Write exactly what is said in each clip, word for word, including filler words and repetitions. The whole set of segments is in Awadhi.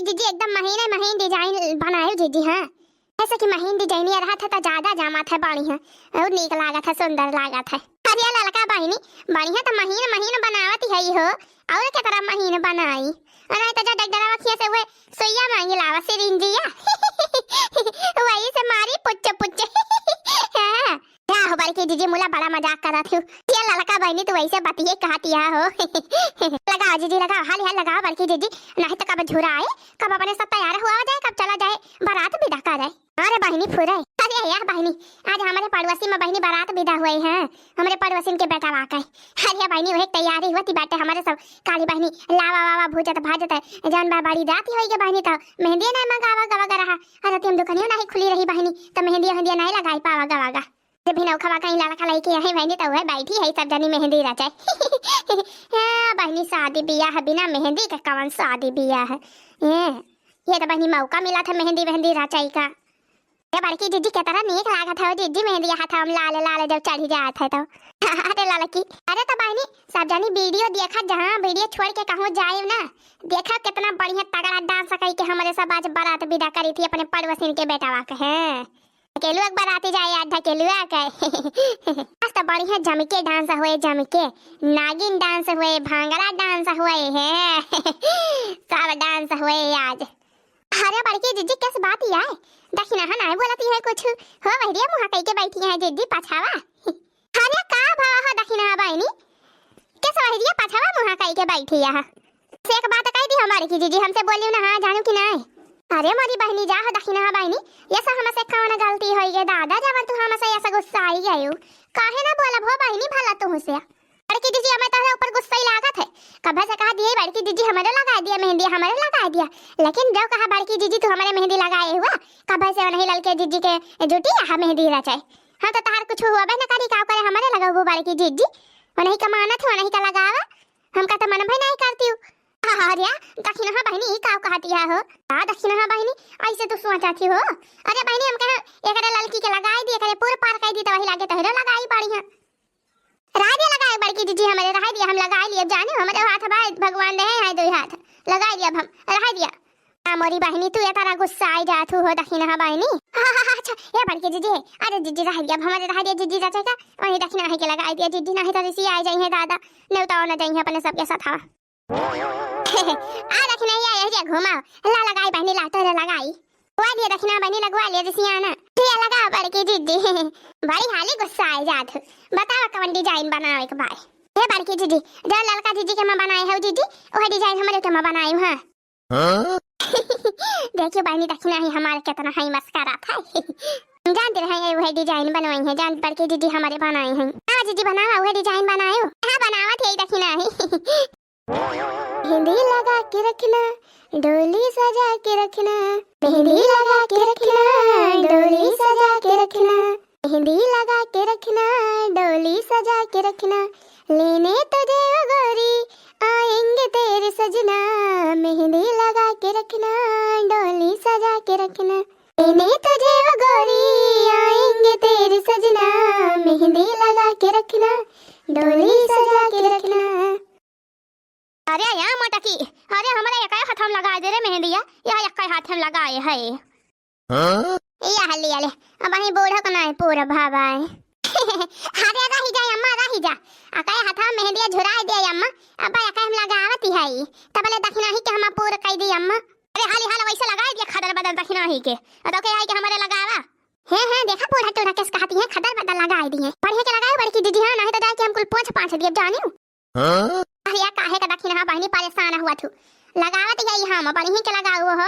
जीजी एकदम महीने महीन design बनायो जीजी, हाँ। जैसे कि महीन design ये रहत है तो ज्यादा जामत है, बढ़िया और नीक लागत है, सुंदर लागत है। अरे ललका बहिनी, बढ़िया तो महीन महीन बनावत है हो, और के तरह महीन बनाई? और नहीं तो जा डगडगवा खिया से वह सुइया मांगी लावा, सिरिंजिया। वही से मारी पुच्चे पुच्चे। हाँ। का हो बड़की जीजी, मुला बड़ा मजाक करत हूँ। ये ललका बहिनी तू वैसे बतिये कहतिया हो। लगाओ जीजी लगाओ, हाली हाल लगाओ बड़की जीजी, नहीं तो कब झुराए, कब अपने सब तैयार हुआ जाए, कब चला जाए बारात विदा करे। अरे बहिनी फुरे। अरे या बहिनी, आज हमरे पड़ोसी में बहिनी बारात विदा हुए हैं, हमरे पड़ोसिन के बेटा वाकई। अरे बहिनी वही तैयारी हुआ थी बाटे हमरे सब काली बहिनी लावा वावा भूजत भाजत है, जौन बा बड़ी रात ही होई के बहिनी तो मेहंदी नहीं मंगावा गवा गवा रहा। अरे तुम दुकानियों नहीं खुली रही बहिनी तो मेहंदी वेहंदी नहीं लगाई पावा गवा गा। जब भी नौखवा कहीं लड़का लइके यहीं बहिनी तो वह बैठी है सब जनी मेहंदी रचाए। हाँ, बहिनी शादी बियाह है, बिना मेहंदी के कवन शादी बियाह है? ये, ये तो बहिनी मौका मिला था मेहंदी वेहंदी रचाई का। ये बड़की जीजी के तरह नीक लागत है जीजी, मेहंदी हाथ हम लाल लाल जब चढ़ी जात है तो। अरे लड़की, अरे तो बहिनी सब जनी video देखा, जहाँ video छोड़ के कहूँ जाए ना, देखा कितना बढ़िया तगड़ा dance करके हमरे सब आज बारात विदा करी थी अपने पड़ोसिन के बेटावा के। हैं। अकेलू एक बाराती जाए आज ढकेलुआ के। आज तो बढ़िया जम के dance हुए, जम के नागिन dance हुए, भांगड़ा dance हुए है। सब dance हुए आज। अरे बड़की जीजी कैस बात ही आए, दखिनहा नहीं बोलती है कुछ। हो बहरिया मुहा कई के बैठी है जीजी पछावा। अरे का भावा हो दखिनहा बहिनी, कैस बहरिया पछावा मुहा कई के बैठी है? से एक बात कह दी हमारे की जीजी हमसे बोलियो ना, हाँ जानू कि नहीं? अरे मोरी बहिनी जा हो दखिनहा बहिनी, ये सब हमसे कौन गलती होई गे दादा, जवन तू हमसे ऐसा गुस्साई गयू? काहे ना बोलब हो बहिनी भला तू से? बड़की जीजी हमें तोहरे ऊपर गुस्सा ही लागत है, कब्बे से कहा दिए बड़की जीजी हमरे लगा दिया मेहंदी, हमरे लगा दिया, लेकिन जो कहा बड़की जीजी तू हमरे मेहंदी लगाए हुआ, कब्बे से नहीं ललके जीजी के जुटी यहाँ मेहंदी रचाए। हाँ तो तहार कुछ हुआ बे न करी, का करे हमरे लगा वो बड़की जीजी, वो नहीं कमानत हो नहीं का लगावा, हम का तो मन भई नहीं करती हूँ। अरे दखिनहा बहिनी, ई का कहतिया हो? का दखिनहा बहिनी, ऐसे तू सोचत ही हो? अरे बहिनी, हम कहे एकरे ललकी के लगाई दी, एकरे पूर पार कर दी, तो वही लागे तोहरो लगाई बढ़िया। रह दिया लगाए बड़की जीजी, हमरे रह दिया, हम लगाई लिए, जाने हमरे हाथ भाई भगवान दे हैं, दो हाथ लगाई दिया, अब हम रह दिया। आ मोरी बहिनी, तू ये तारा गुस्सा आई जात हो दखिनहा बहिनी। अच्छा, ये बड़की जीजी, अरे जीजी रह दिया, अब हमरे रह दिया, जीजी चाचा का, वही दखिनहा के लगाई दिया, जीजी नहीं तो रिसी आई जाई है दादा, नहीं तो ना जाई है अपने सबके साथ। हाँ। आ दखिनहा, ये घुमाओ। ला लगाई बहिनी, ला तोहरे लगाई। लगवा लिए दखिनहा बहिनी, लगवा लिए रिसियाना। ये लगा बड़की जीजी। बड़ी हाली गुस्सा आई जात हो। बतावा कवन design बनावे के बाय। हे बड़की जीजी, जो ललका जीजी के माँ बनाए हो जीजी, वह design हमरे के माँ बनाए हो, हाँ। हाँ? देखियो बहिनी दखिनहा हमारे कितना है मस्करा था। हम जानते रहे ये वह design बनवाई है, जान बड़की जीजी हमारे बनाए हैं। हाँ जीजी बनावा, वह design बनायो। हाँ बनावत है दखिनहा। मेहंदी लगा के रखना, डोली सजा के रखना। मेहंदी लगा के रखना, डोली सजा के रखना। मेहंदी लगा के रखना, डोली सजा के रखना। लेने तुझे ओ गोरी, आएंगे तेरे सजना। मेहंदी लगा के रखना, डोली सजा के रखना। लेने तुझे ओ गोरी, आएंगे तेरे सजना। मेहंदी लगा के रखना, डोली सजा के रखना। अरे या मोटकी, अरे हमरे एकै हाथ में लगाए दे रे मेहंदिया, या एकै हाथ में लगाए है। हाँ? या हल्ली आले, अब वहीं बूढ़ो को नाय पूरा भावाए। अरे रही जा अम्मा, रही जा। अकै हाथ में मेहंदिया झुराए दे अम्मा, अब एकै हम लगावती है। तबले दखिनहा के हम पूरा कई दी अम्मा। अरे हाली हाल वैसे लगाए दिया खदर बदर दखिनहा के। अ तो के आई के हमरे लगावा। हैं, हैं, देखा बूढ़ा टूढ़ा कैसे कहती हैं, खदर बदर लगाए दिए। बढ़िया के लगाए बड़की जीजी, हाँ, नहीं तो जाए के हम कुल पोंछ पाछ दिए, जानियो। हाँ? अरे या काहे का दखिनहा बहिनी परेशान हुआ थू। लगावत है हम, बढ़िया के लगाओ हो।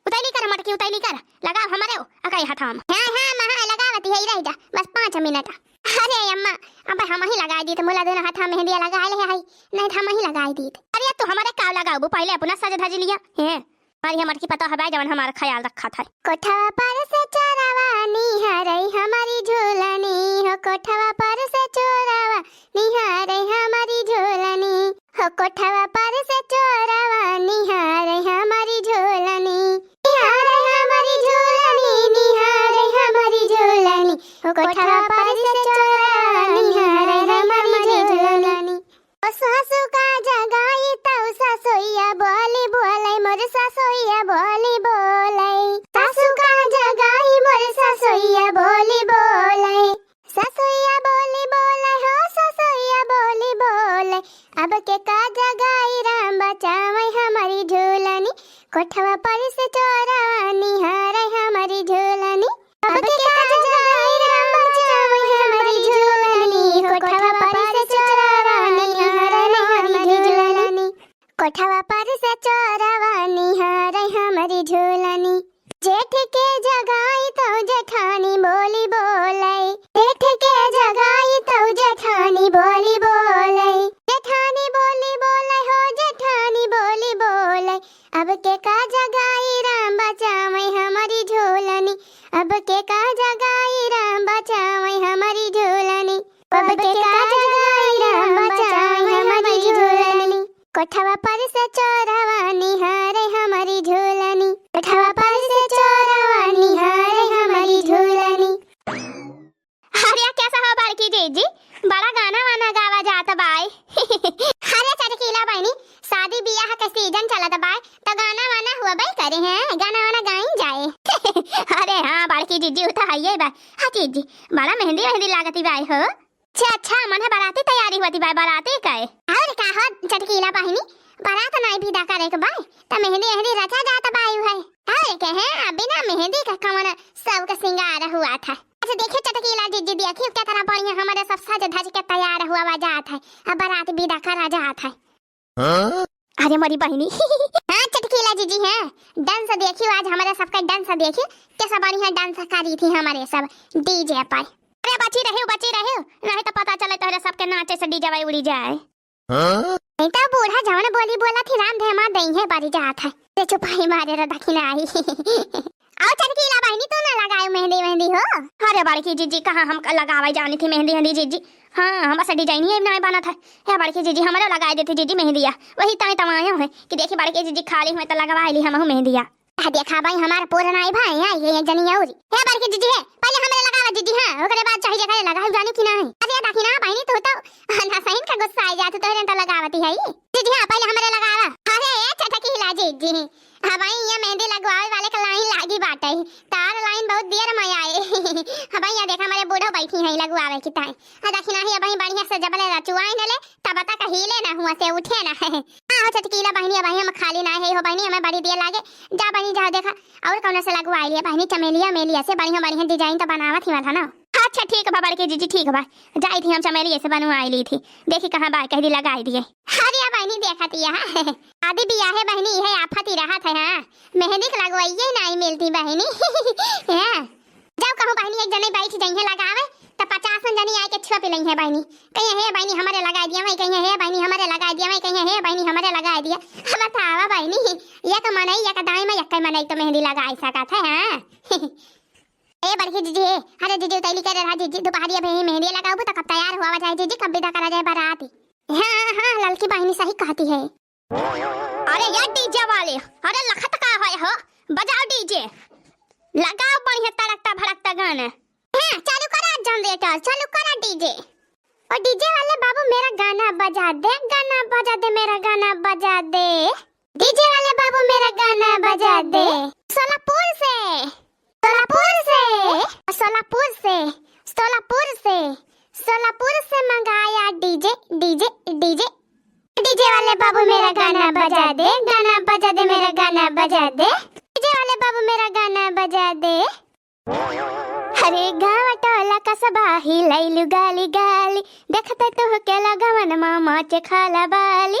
उतैली कर मटकी, उतैली कर। लगाओ हमरे ओ, अकै हाथ में। हाँ, हाँ, महा लगावत है, रह जा, बस पाँच मिनट। अरे अम्मा, अब हम ही लगाई दीत, मुला दोनों हाथ में मेहंदिया लगाए ले है, नहीं तो हम ही लगाई दीत। अरे तू हमरे का लगाओ, पहले अपना सज धज लिया। हैं? अरे हमर की पता हवे जवन हमार ख्याल रखत है। कोठवा पर से चोरवा निहारे हमारी झूलनी हो, कोठवा पर से चोरवा निहारे हमारी झूलनी हो, कोठवा पर से चोरवा निहारे हमारी झूलनी, निहारे हमारी झूलनी, निहारे हमारी झूलनी हो, कोठवा पर से चोरवा निहारे हमारी झूलनी। ओ सासू का जगाई तौ ससोइया बोली बोले मोर ससोइया बोली। कोठवा पर से चोरवा निहारे हमरी झूलनी। अब के का जगाई राम बचावे हमरी झूलनी। कोठवा पर से चोरवा निहारे हमरी झूलनी। कोठवा पर से चोरवा निहारे हमरी झूलनी। जेठ के जगाई तो जेठानी बोली बोले। जेठ के जगाई तो जेठानी बोली बोले। जेठानी बोली बोले हो, जेठानी बोली बोले। अब के का जगाई राम बचावे हमरी झूलनी। अब के का जगाई राम बचावे हमरी झूलनी। अब के का जगाई राम बचावे हमरी झूलनी। कोठवा पर से चोरवा निहारे हमरी झूलनी। कोठवा पर से चोरवा निहारे हमरी झूलनी। अरे, कैसा हो बड़की जीजी? बड़ा गाना वाना गावा जात बाय। अरे चटकीला बहिनी, शादी बियाह के सीजन चलत बाय, त गाना वाना हुआ बाय करे हैं, गाना वाना गाई जाए। अरे हाँ बड़की जीजी, उ त हइये बाय। हाँ जीजी, बड़ा मेहंदी वेहंदी लागती बाय हो। अच्छा अच्छा, मने बराती तैयारी होती बाय, बराती के। और का हो चटकीला बहिनी, बरात नाई विदा करे के बाय, त मेहंदी वेहंदी रचा जात बाय है। और के हैं, बिना मेहंदी का कवन सब का सिंगार हुआ था। अच्छा देखिए चटकीला जीजी, देखिए कितना बढ़िया हमरे सब सज धज के तैयार हुआ बा जात है, अब बरात विदा करा जात है। हाँ? अरे मोरी बहिनी। हाँ चटकीला जीजी, हाँ, डांस देखियो आज हमरे सबका डांस देखियो, कैसा बढ़िया डांस करी थी हमरे सब डीजे पर। अरे बची रहियो, बची रहियो, नहीं तो पता चले तोहरे सबके नाचे से डीजे वाई उड़ी जाए। हाँ? नहीं तो बूढ़ा जवन बोली बोला थी राम धेमा दई है बारी जात है। ते चुपाई मारे रे दखिना आई। आओ चटकीला बहिनी, तू ना लगायो मेहंदी वेहंदी हो। अरे बड़की जीजी, कहाँ हम क-, लगावे जानी थी मेहंदी वेहंदी जीजी। हाँ, हमसे डिजाइन ही नहीं बनत है। हे बड़की जीजी, हमरो लगाए देती जीजी मेहंदिया। वही ताई तमायो है कि देखी बड़की जीजी खाली हुए तो लगवा ली हमहू मेहंदिया। आ देखा भाई, हमार पूरा नाई भाई है, ये, ये जनी औरी। हे बड़की जीजी है, पहले हमरे लगावा जीजी, हाँ, ओकरे बाद चाहे जेकरे लगावा, जानी कि नहीं। अरे देखी ना बहिनी, तू तो ना सही का गुस्सा आ जात, तोहरे तो लगावती है। जीजी हाँ, पहले हमरे लगावा। अरे ए चटकीला जीजी, हाँ भाई, ये मेहंदी लगवावे वाले का लाइन लागी बाटे, तार लाइन बहुत देर में आए। हाँ भाई, ये देखा हमारे बूढ़ो बैठी हैं लगवावे की ताई। हाँ देखी ना ही, अब बढ़िया से जबले रचुआई न ले, तब तक हिले ना हुआ से उठे ना है। हाँ हो चटकीला बहिनी, अब हम खाली ना है हो बहिनी, हमें बड़ी देर लागे। जा बहिनी जा देखा, और कौन से लगवाई लिया बहिनी, चमेलिया मेलिया से बढ़िया बढ़िया डिजाइन तो बनावत ही वाला ना। अच्छा ठीक बा बड़की जीजी, ठीक बा, जाई थी हम चमेलिया से बनवाई ली थी, देखी कहाँ बा, कह दी लगाई दिए। अरे बहिनी देखत ही है, शादी बियाहे बहिनी, इहे आफत ही रहत है, हाँ, मेहंदी के लगवाइए नाई मिलती बहिनी। हाँ, जब कहूँ बहिनी एक जने बैठ जइहे लगावे, त पचास जनी आए के छुआ पिलई है बहिनी, कहिए हे बहिनी हमरे लगाई दिया, वही कहिए हे बहिनी हमरे लगाई दिया, वही कहिए हे बहिनी हमरे लगाई दिया। अब बतावा बहिनी, एक मनई, एक दाई में एक मनई तो मेहंदी लगाई सकत है, हाँ। ए बड़की जीजी, अरे जीजी उतैली करे रहा जीजी, दोपहरिया में ही मेहंदी लगाबू तो कब तैयार हुआ जाए जीजी, कब विदा करा जाए बाराती। हाँ हाँ, ललकी बहिनी सही कहती है। अरे यार डीजे वाले, अरे लखत का है हो, बजाओ डीजे, लगाओ बढ़िया तड़कता भड़कता गाना। हाँ, चालू करा जनरेटर, चालू करा डीजे। ओ डीजे वाले बाबू मेरा गाना बजा दे, गाना बजा दे, मेरा गाना बजा दे। डीजे वाले बाबू मेरा गाना बजा दे। सोलापुर से, सोलापुर से, सोलापुर से, सोलापुर से, सोलापुर से मंगाया डीजे, डीजे, डीजे। डीजे वाले बाबू मेरा गाना बजा दे, गाना बजा दे, मेरा गाना बजा दे। डीजे वाले बाबू मेरा गाना बजा दे। अरे गाँव टोला कस्बा हिलैलु गाली गाली, देखते तोहके लगवन मा माचे खाला बाली।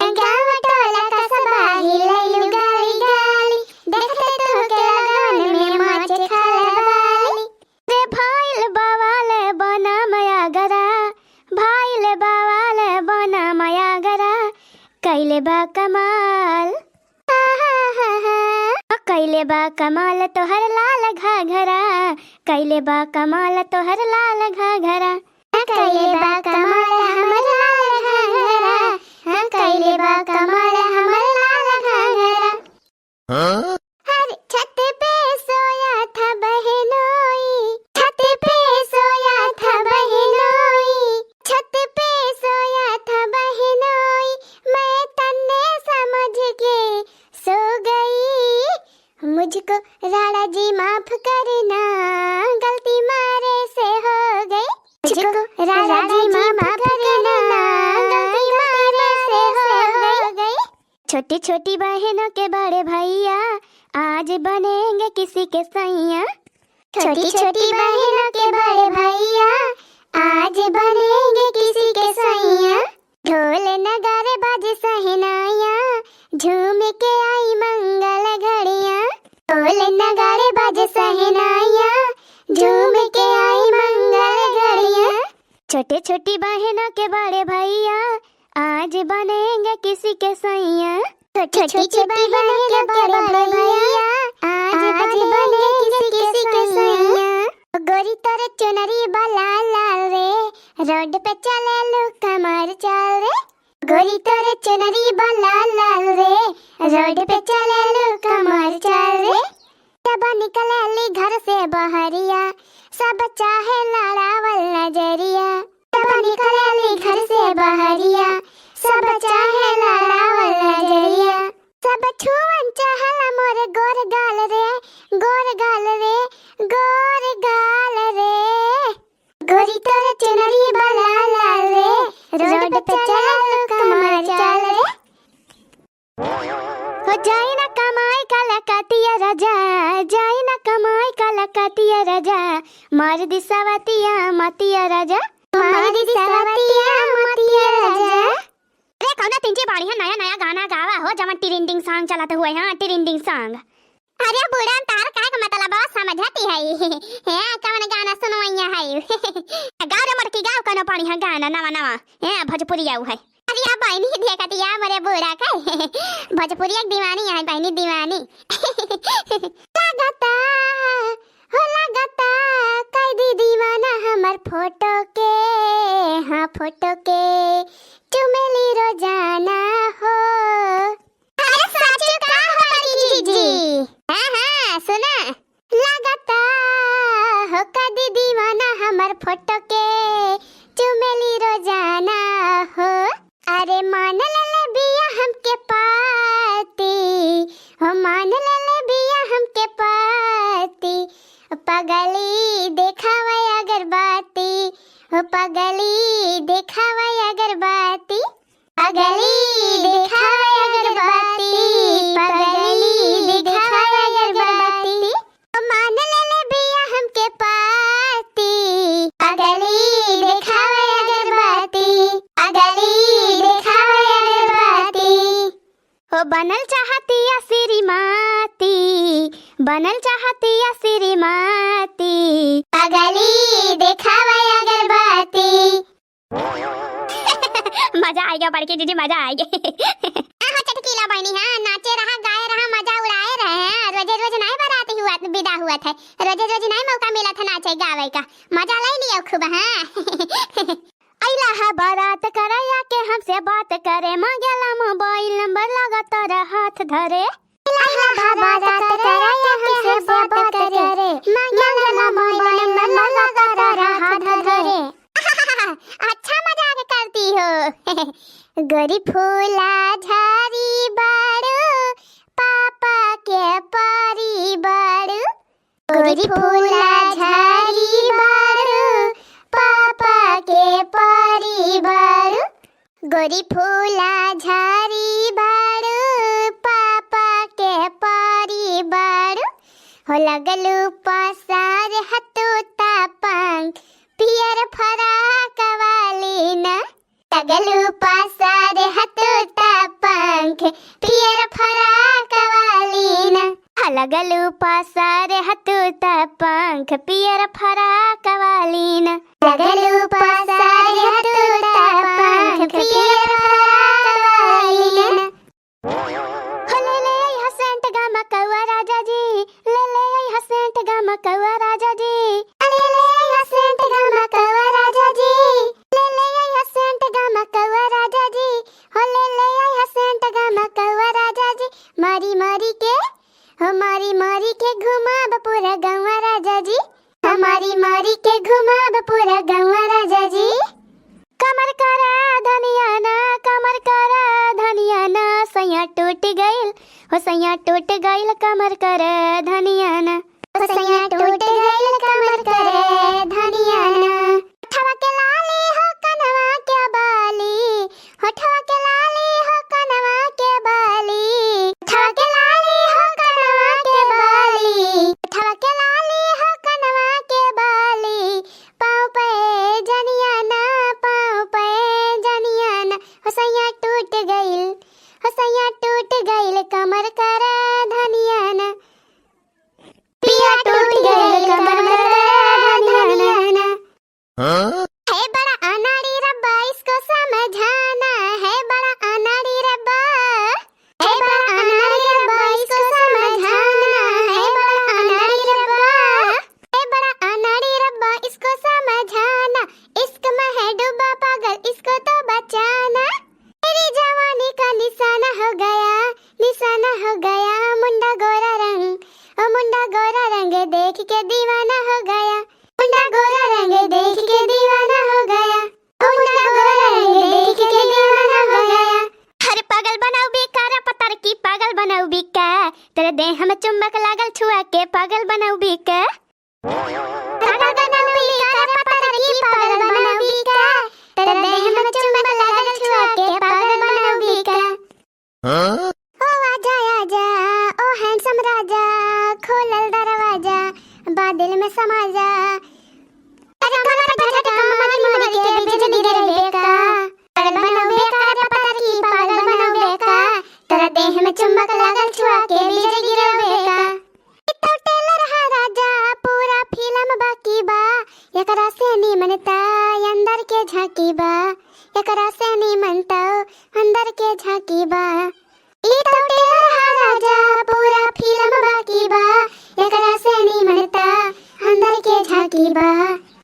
गाँव टोला कस्बा हिलैलु गाली गाली, देखते तोहके लगवन में माचे खाला बाली। रे भाइल बवाल बनाम आगरा, भाइल बवाल बनाम आगरा, कैले बा कमाल। आहाहाहा। कैले बा कमाल तोहर लाल घाघरा, कैले बा कमाल तोहर लाल घाघरा। कैले बा कमाल हमर लाल घाघरा, हाँ, कैले बा कमाल हमर लाल घाघरा। हाँ? हर छत पे सोया था बहनोई, छत पे सोया था बहनोई, छत पे सोया था बहनोई, मैं तन्ने समझ के सो गई। मुझको राणा जी माफ करना, गलती मारे से हो गई। मुझको राणा जी माफ करना, गलती मारे से हो गई। छोटी छोटी बहनों के बड़े भैया, आज बनेंगे किसी के सैया। छोटी छोटी बहनों के बड़े भैया, आज बनेंगे किसी के सैया। ढोल नगाड़े बाजे शहनाइयाँ, झूम के आई मंगल घड़ियाँ। ढोल नगाड़े बाजे शहनाइयाँ, झूम के आई मंगल घड़ियाँ। छोटे छोटी बहनों के बड़े भैया, आज बनेंगे किसी के सैया। छोटी छोटी बहनों के बड़े भैया, आज बनेंगे किसी के सैया। गोरी तोरे चुनरी बा लाल लाल रे, रोड पे चलेलू कमर चाल रे। गोरी तोरे चुनरी बा लाल लाल रे, रोड पे चलेलू कमर चाल रे। जब निकलेली घर से बहरिया, सब चाहे लड़ावल नजरिया। जब निकलेली घर से बहरिया, सब चाहे लड़ावल नजरिया। सब छुअन चाहला मोरे गोर गाल रे, गोर गाल रे, गोर गाल रे। गोरी तोरे चुनरी बा लाल लाल रे, रोड पे चलेलू कमर चाल रे। हो जाई ना कमाई कलकतिया राजा, जाई ना कमाई कलकतिया राजा, मार दी सवतिया मतिया राजा, मार दी सवतिया मतिया राजा। अरे कौना तिंची बाड़ी है, नया नया गाना गावा हो, जवन trending song चलत हुए, हाँ, trending song। अरे बूढ़ा, तार का के मतलब समझती है? हैं, कवन गाना सुनवैया है? गाओ रे मटकी, गाओ कौनो बढ़िया गाना, नवा नवा, हैं, भोजपुरिया है। अरे या बहिनी देखतिया मोरे बूढ़ा के। भोजपुरिया के दीवानी है बहिनी, दीवानी। लागता हो, लागता कैदी दीवाना हमर फोटो के, हाँ, फोटो के चुमेली रोजाना हो। अरे साचू का हो बड़की जीजी? हाँ, हाँ, सुना। लागता हो कैदी दीवाना हमर फोटो के चुमेली रोजाना हो। अरे मान ले ले बिया हमके पाती, हो मान ले ले बिया हमके पाती। पगली देखावे अगरबत्ती, हो पगली देखावे अगरबत्ती। पगली देखावे अगरबत्ती, पगली देखावे अगरबत्ती। मान ले ले बिया हमके पाती, पगली देखावे अगरबत्ती, पगली देखावे अगरबत्ती। हो बनल चाहतिया श्रीमती, बनल चाहतिया श्रीमती, पगली देखावे अगरबत्ती। मजा आइगा बड़की जीजी, मजा आइगा। आहो चटकीला बहिनी, हाँ, नाचे रहा, गाए रहा, मजा उड़ाए रहे, हाँ, रोजे रोज नाहीं बराती हुआ, विदा हुआ थे, रोजे रोज नाहीं मौका मिला था नाचे गावे का, मजा ले लियो खूब, हाँ। अइला हा बारात करे आके हमसे बात करे, मांगेला मोबाइल नंबर, लगातार हाथ धरे। अइला हा बारात करे आके हमसे बात करे, मांगेला मोबाइल नंबर, लगातार हाथ धरे। अच्छा मजाक करती हो। गोरी फूला झारी बाड़ू, पापा के परी बाड़ू। गोरी फूला झारी बाड़ू, पापा के परी बाड़ू। गोरी फूला झारी बाड़ू, पापा के परी बाड़ू। हो लगलू पसार हतू ता पंख, पियर फराक वाली ना। लगलू पसार हतू ता पंख, पियर फराक वाली ना। लगलू पसार हतू ता पंख, पियर फराक वाली ना। लगलू पसार हतू ता पंख, पियर फराक वाली ना। हो ले ले आई हा सेंट गमकौआ राजा जी, ले ले आई हा सेंट गमकौआ राजा जी। ले ले आई हा सेंट गमकौआ राजा जी, ले ले आई हा सेंट गमकौआ राजा जी। हो ले ले आई हा सेंट गमकौआ राजा जी। मारी मारी के, हो मारी मारी के घुमाब पूरा गौआ राजा जी। हो मारी मारी के घुमाब पूरा गौआ राजा जी। कमर करा धनिया ना, कमर करा धनिया ना, सैया टूट गइल, हो सैया टूट गइल, कमर करा धनिया ना। हो सैया टूट गइल, कमर करा धनिया ना। होठवा के लाली हो कनवा के बाली, होठवा के लाली हो कनवा के बाली। पर करा धनिया ना, पिया टूट गइल कमर में करा धनिया ना। हाँ? है बड़ा अनाड़ी रब्बा, इसको समझाना, है बड़ा अनाड़ी रब्बा, है बड़ा अनाड़ी रब्बा, इसको समझाना, है बड़ा अनाड़ी रब्बा, है बड़ा अनाड़ी रब्बा, इसको समझाना, इश्क में है डूबा पागल, इसको तो बचाना। मेरी जवानी का निशाना हो गया, निशाना हो गया, मुंडा गोरा रंग, ओ मुंडा गोरा रंग देख के दीवाना हो गया, मुंडा गोरा रंग देख के दीवाना हो गया, ओ मुंडा गोरा रंग देख के दीवाना हो गया। अरे पागल बनाउबी का रे पतरकी, पागल बनाउबी का? तोरे देह में चुंबक लागल छुआ के, पागल बनाउबी का? पागल बनाउबी का रे पतरकी, पागल बनाउबी का? तोरे देह में चुंबक लागल छुआ के, पागल बनाउबी का? हाँ? ओ आजा आजा, ओ handsome राजा, खोलल दरवाजा, बादल में समा जा। अरे कमर पे झटका मारी मारी के बिजली गिरबे का। पागल बनउबे का रे पतरकी, पागल बनउबे का। तोरा देह में चुंबक लागल छुआ के बिजली गिरबे का। ई तो trailer है राजा, पूरा film बाकी बा। एकरा से नीमन ता अंदर के झांकी बा। एकरा से नीमन ता अंदर के झांकी बा। ई तो trailer हा राजा, पूरा film बाकी बा। एकरा से नीमन ता अंदर के झांकी बा।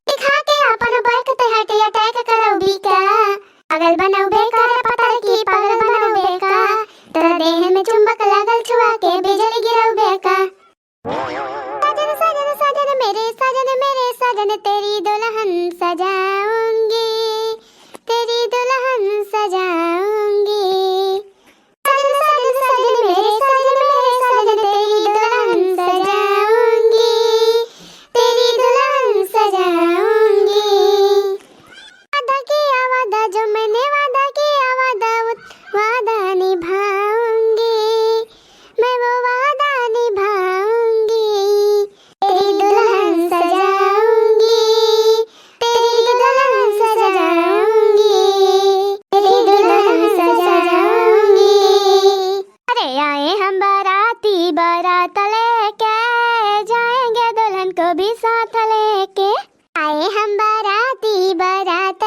दिखा के आपन bike ते heart attack करउबी का? पागल बनउबे का रे पतरकी, पागल बनउबे का? तोरा देह में चुंबक लागल छुआ के बिजली गिरउबे का? साजन साजन साजन मेरे साजन मेरे साजन, तेरी दुल्हन सजाऊंगी, तेरी दुल्हन सजाऊंगी। साजन साजन साजन मेरे साजन मेरे साजन, तेरी दुल्हन सजाऊंगी, तेरी दुल्हन सजाऊंगी। वादा किया वादा जो मैंने वादा किया वादा, वो वादा निभाऊंगी, मैं वो वादा निभाऊंगी। तेरी दुल्हन सजाऊंगी, तेरी दुल्हन सजाऊंगी, तेरी दुल्हन सजाऊंगी। अरे आए हम बाराती, बारात लेके जाएंगे दुल्हन को भी साथ लेके। आए हम बाराती, बारात